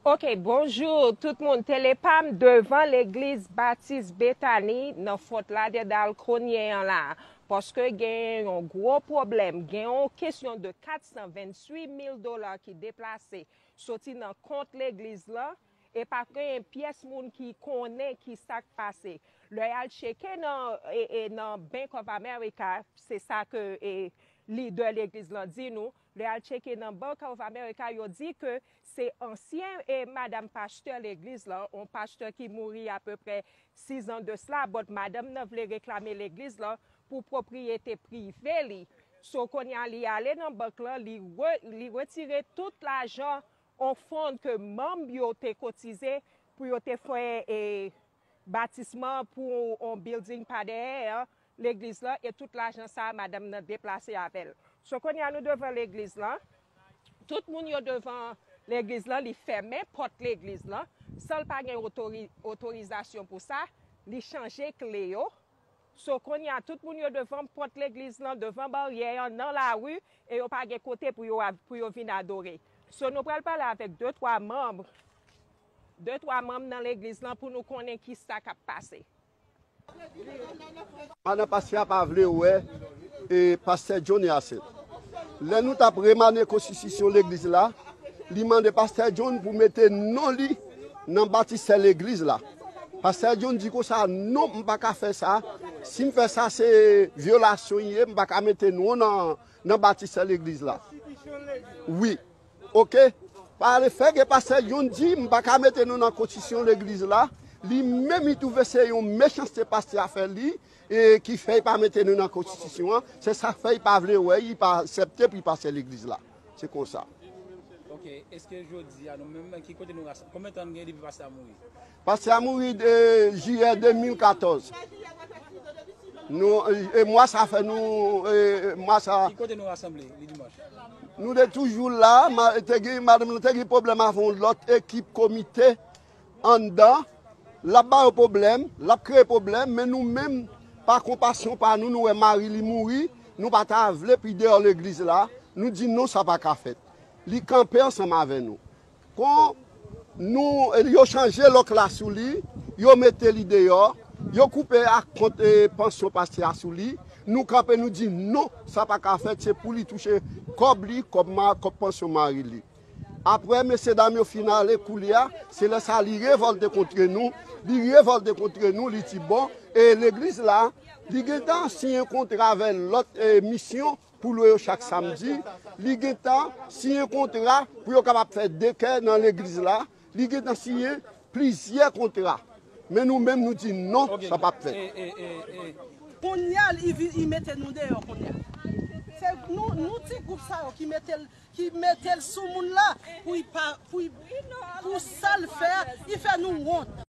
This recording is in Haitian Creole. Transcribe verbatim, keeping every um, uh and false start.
Ok, bonjou tout moun. Tele pa m devan legliz Batis Betani nan Fort Lauderdale kounye an la. Paske gen yon gwo pwoblèm, gen yon kesyon de kat san venntuit mil dola ki deplase soti nan kont legliz lan, e pa gen pyès moun ki konnen ki sa k pase. Lè y al tcheke nan, e, e nan Bank of America, se sa ke, e, lidè legliz lan di nou, lè y al tcheke nan Bank of America, yo di ke se ansyen, e, madanm pastè legliz lan, yon pastè ki mouri apeprè sizan de sila, but madanm nan vle reklame legliz lan pou pwopriyete prive li. So, kounye a, li ale nan bank lan, li re-, li retire tout lajan yon fon ke manm yo te kotize pou yo te fè, e, batisman pou yon building pa dèyè legliz lan, e tout lajan sa a, madanm nan deplase avè l. So, kounye a, nou devan legliz lan. Tout moun yo devan legliz lan, li fèmen pòt legliz lan, san l pa gen otori-, otorizasyon pou sa, li chanje kle yo. So, kounye a, tout moun yo devan pòt legliz lan, devan baryè an, nan lari, e yo pa gen kote pou yo, a, pou yo vin adore. So, nou pral pale avèk de, twa manm, de, twa manm nan legliz lan pou nou konnen ki sa k ap pase. Madan pastè a pa vle wè, e, pastè John Hyacinthe. Lè nou t ap remane konstitisyon legliz la, li mande pastè John pou mete non li nan batistè legliz la. Pastè John di konsa, non, m pa ka fè sa. Si m fè sa, se vyolasyon ye, m pa ka mete non nan, nan batistè legliz la. Wi. Ok? Pale fè gen pastè John di, m pa ka mete non nan konstitisyon legliz la. Li menm, li twouve se yon mechanste pastè a fè li, e ki fè li pa mete nou nan konstitisyon an. Se sa k fè li pa vle wè, li pa aksepte pou li pase legliz la. Se konsa. Ok, èske jodi a nou menm, ki kote nou rasanble? Konbyen tan n gen depi pastè a mouri? Pastè a mouri de jiyè de mil katòz. Nou, e mwa sa fè nou, e mwa sa. Ki kote nou rasanble li dimanch? Nou te toujou la, ma, te gen, madanm nan te gen pwoblèm avè yon lòt ekip komite anndan, l ap ba yo pwoblèm, l ap kreye pwoblèm, men nou menm, pa konpasyon pa nou, nou wè mari li mouri, nou pa ta vle pou l deyò legliz la, nou di non, sa pa ka fèt. Li kanpe ansanm avè nou. Kon nou, yo chanje lòk la sou li, yo mete li deyò, yo koupe ak kont, e, pansyon pastè a sou li, nou kanpe, nou di non, sa pa ka fèt, se pou li touche kòb li, kòb ma, kòb pansyon mari li. Apre, mesyedam yo fin ale koulye a, se lè sa a li revòlte kontre nou, li revòlte kontre nou, li di bon, e legliz la, li gentan siyen kontra avè lòt, e, misyon pou lwe yo chak samdi, li gentan siyen kontra pou yo kapab fè de kè nan legliz la, li gentan siyen plizyè kontra. Men nou menm nou di non, sa p ap fèt. Kounye a, li vin, li mete nou deyò kounye a. Se nou, nou ti gwoup sa yo ki mete l, ki mete l sou moun la pou l pa, pou l, pou sa l fè a, li fè nou wont.